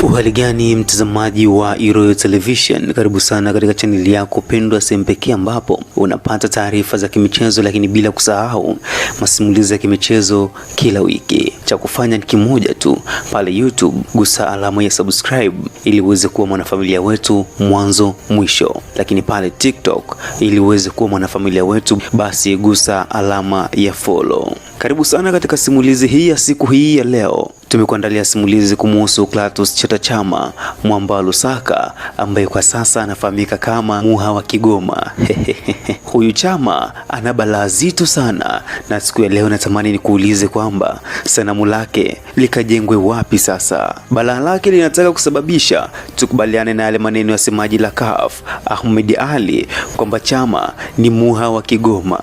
Uhali gani mtazamaji wa Royal Television, karibu sana katika chaneli yako pendwa, sehemu pekee ambapo unapata taarifa za kimichezo, lakini bila kusahau masimulizi ya kimichezo kila wiki. Cha kufanya ni kimoja tu, pale YouTube gusa alama ya subscribe ili uweze kuwa mwanafamilia wetu mwanzo mwisho, lakini pale TikTok ili uweze kuwa mwanafamilia wetu, basi gusa alama ya follow. Karibu sana katika simulizi hii ya siku hii ya leo. Tumekuandalia simulizi kumuhusu Clatous Chota Chama mwamba wa Lusaka ambaye kwa sasa anafahamika kama Muha wa Kigoma. Huyu Chama ana balaa zito sana, na siku ya leo natamani nikuulize kwamba sanamu lake likajengwe wapi sasa? Balaa lake linataka kusababisha tukubaliane na yale maneno ya semaji la CAF Ahmed Ali kwamba Chama ni Muha wa Kigoma.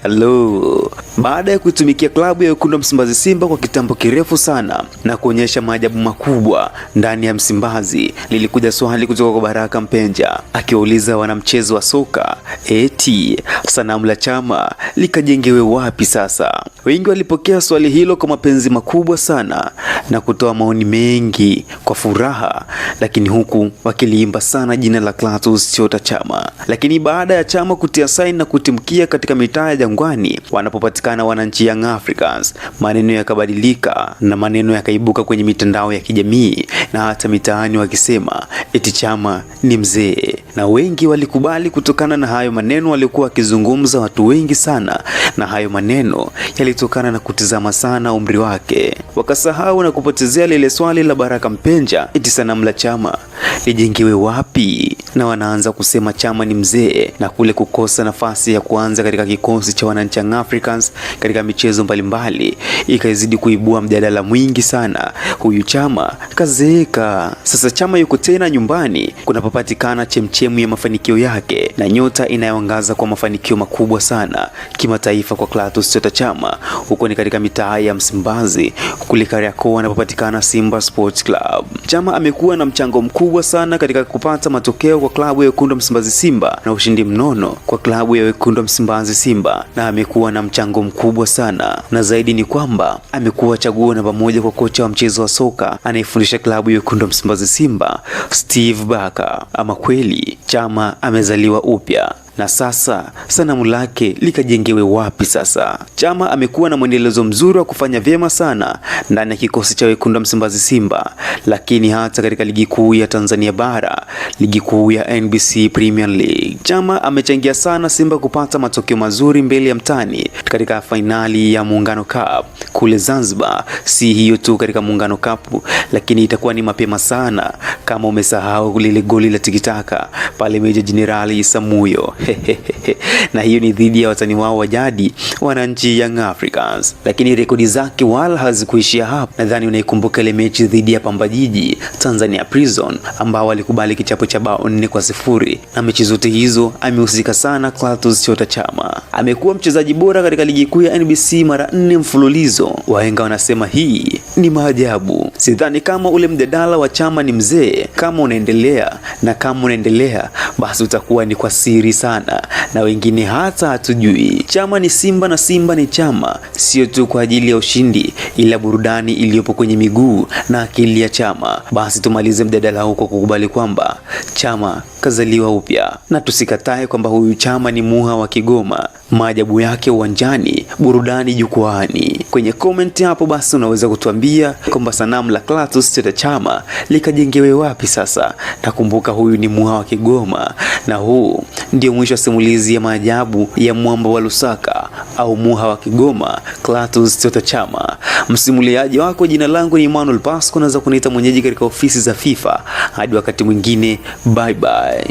Hello. Baada ya kuitumikia klabu ya Wekundu wa Msimbazi Simba kwa kitambo kirefu sana na kuonyesha maajabu makubwa ndani ya Msimbazi, lilikuja swali kutoka kwa Baraka Mpenja akiwauliza wanamchezo wa soka eti sanamu la Chama likajengewe wapi sasa? Wengi walipokea swali hilo kwa mapenzi makubwa sana na kutoa maoni mengi kwa furaha, lakini huku wakiliimba sana jina la Clatous Chota Chama. Lakini baada ya Chama kutia saini na kutimkia katika mitaa ya Jangwani wanapopatikana wananchi Young Africans, maneno yakabadilika na maneno yakaibuka kwenye mitandao ya kijamii na hata mitaani wakisema eti Chama ni mzee, na wengi walikubali kutokana na hayo maneno waliokuwa wakizungumza watu wengi sana, na hayo maneno yalitokana na kutizama sana umri wake, wakasahau na kupotezea lile swali la Baraka Mpenja eti sanamu la Chama lijengewe wapi? Na wanaanza kusema Chama ni mzee na kule kukosa nafasi ya kuanza katika kikosi cha wananchi Young Africans katika michezo mbalimbali ikaizidi kuibua mjadala mwingi sana. Huyu Chama kazeeka. Sasa Chama yuko tena nyumbani kunapopatikana chemchemu ya mafanikio yake na nyota inayoangaza kwa mafanikio makubwa sana kimataifa kwa Clatous Chota Chama. Huko ni katika mitaa ya Msimbazi kule Kariakoo anapopatikana Simba Sports Club. Chama amekuwa na mchango mkubwa sana katika kupata matokeo kwa klabu ya Wekundu wa Msimbazi Simba na ushindi mnono kwa klabu ya Wekundu wa Msimbazi Simba, na amekuwa na mchango mkubwa sana, na zaidi ni kwamba amekuwa chaguo namba moja kwa kocha wa mchezo wa soka anayefundisha klabu ya Wekundu wa Msimbazi Simba, Steve Barker. Ama kweli Chama amezaliwa upya na sasa sanamu lake likajengewe wapi sasa? Chama amekuwa na mwendelezo mzuri wa kufanya vyema sana ndani ya kikosi cha Wekundu wa Msimbazi Simba, lakini hata katika ligi kuu ya Tanzania Bara, ligi kuu ya NBC Premier League, Chama amechangia sana Simba kupata matokeo mazuri mbele ya mtani katika fainali ya Muungano Cup kule Zanzibar. Si hiyo tu katika Muungano Cup, lakini itakuwa ni mapema sana kama umesahau lile goli la tikitaka pale Meja Jenerali Isamuyo. Na hiyo ni dhidi ya watani wao wa jadi wananchi Young Africans, lakini rekodi zake wala hazikuishia hapo. Nadhani unaikumbuka ile mechi dhidi ya Pamba Jiji Tanzania Prison ambao walikubali kichapo cha bao 4-0, na mechi zote hizo amehusika sana Clatous Chota Chama. Amekuwa mchezaji bora katika ligi kuu ya NBC mara 4 mfululizo. Wahenga wanasema hii ni maajabu. Sidhani kama ule mjadala wa Chama ni mzee kama unaendelea, na kama unaendelea basi utakuwa ni kwa siri sana na wengine hata hatujui. Chama ni Simba na Simba ni Chama, sio tu kwa ajili ya ushindi, ila burudani iliyopo kwenye miguu na akili ya Chama. Basi tumalize mjadala huu kwa kukubali kwamba Chama kazaliwa upya, na tusikatae kwamba huyu Chama ni muha wa Kigoma. Maajabu yake uwanjani, burudani jukwaani. Kwenye comment hapo basi unaweza kutuambia kwamba sanamu la Clatous Chota Chama likajengewe wapi sasa. Nakumbuka huyu ni muha wa Kigoma, na huu ndio mwisho wa simulizi ya maajabu ya mwamba wa Lusaka au muha wa Kigoma, Clatous Chota Chama. Msimuliaji wako, jina langu ni Emmanuel Pasco, naweza kuniita mwenyeji katika ofisi za FIFA. Hadi wakati mwingine, bye bye.